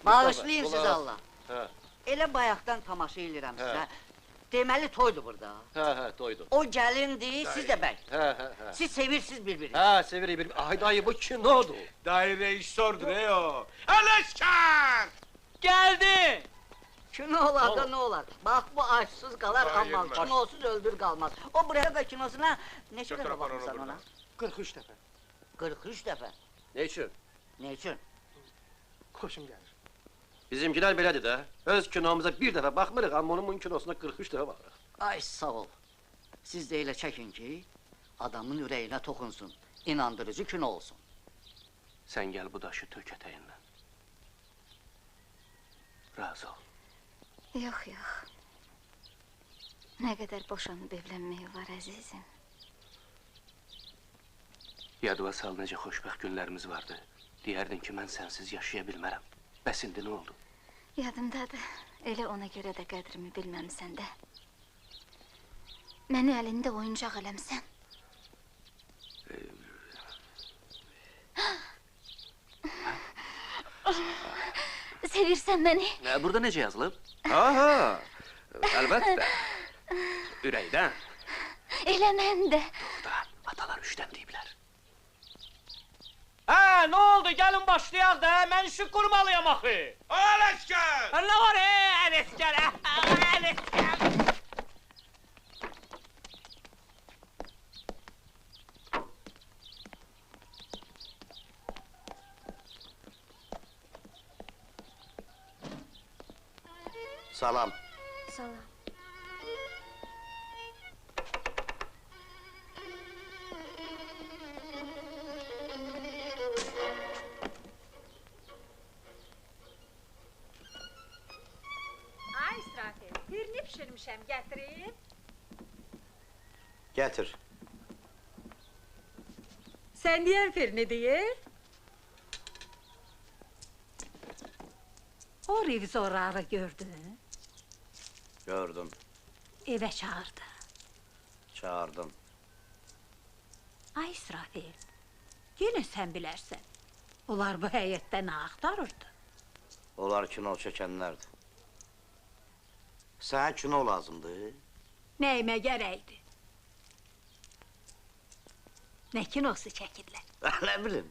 Bağışlayın siz Allah. Elə bayaqdan tamaşa eləyirəm sizə. Deməli toydur burada. Hə, hə, toydur. O gəlindir, siz də bəy. Hə, hə, hə. Siz sevirsiniz bir-birini. Hə, sevirik bir-birini. Ay dayı, bu kinodur. Dayı rejissordur, ey o. Ələşkər! Gəldi! Kino olar da nə olar? Bax, bu açsız qalar, amma kinosuz öldür qalmaz. O buraya da kinosuna neçə dəfə baxmısan ona? 43 dəfə. 43 dəfə? Nə üçün? Nə üçün? Xoşum gəlir. Bizimkilər belədir də. Öz kinomuza bir dəfə baxmırıq, amma onun bunun kinosuna 43 dəfə baxırıq. Ay, sağ ol. Siz də elə çəkin ki, adamın ürəyinə toxunsun, inandırıcı kino olsun. Sən gəl bu daşı tök ətəyindən. Razı ol. Yox, yox. Nə qədər boşanıb evlənmək var, əzizim. Yadıva sal necə xoşbəxt günlərimiz vardı. Deyərdin ki, mən sənsiz yaşaya bilmərəm. Bəs indi nə oldu? Yadımdadır. Elə ona görə də qədrimi bilməmsən də. Məni əlində oyuncaq eləmsən. Sevirsən məni? Burada necə yazılıb? Aha, əlbəttə. Ürəkdən. Elə mən də. Doğrudan, atalar üçdən deyiblər. Hə, nə oldu? Gəlin başlayaq da, mən işi qurmalıyam axı. Ələşkər! Nə var, Ələşkər, Ələşkər! Salam. Salam. Ay İsrafil, birini pişirmişəm, gətirib. Gətir. Sən deyən firini deyir? O revizorları gördün? Gördüm. Evə çağırdı. Çağırdım. Ay İsrafil, yenə sən bilərsən. Onlar bu həyətdə nə axtarırdı? Onlar kino çəkənlərdir. Sənə kino lazımdır. Nəyimə gərəkdi? Nə kinosu çəkirlər? Nə bilim.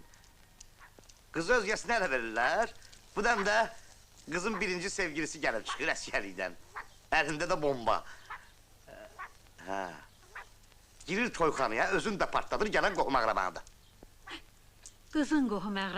Qızı özgəsinə ələ verirlər. Bu dəm də qızın birinci sevgilisi gəlib çıxır əsgərlikdən. Əlində də bomba. Hə. Girir toyxanaya, özünü də partladır, gələn qohum əqrabanı da. Qızın qohum əqrabanı.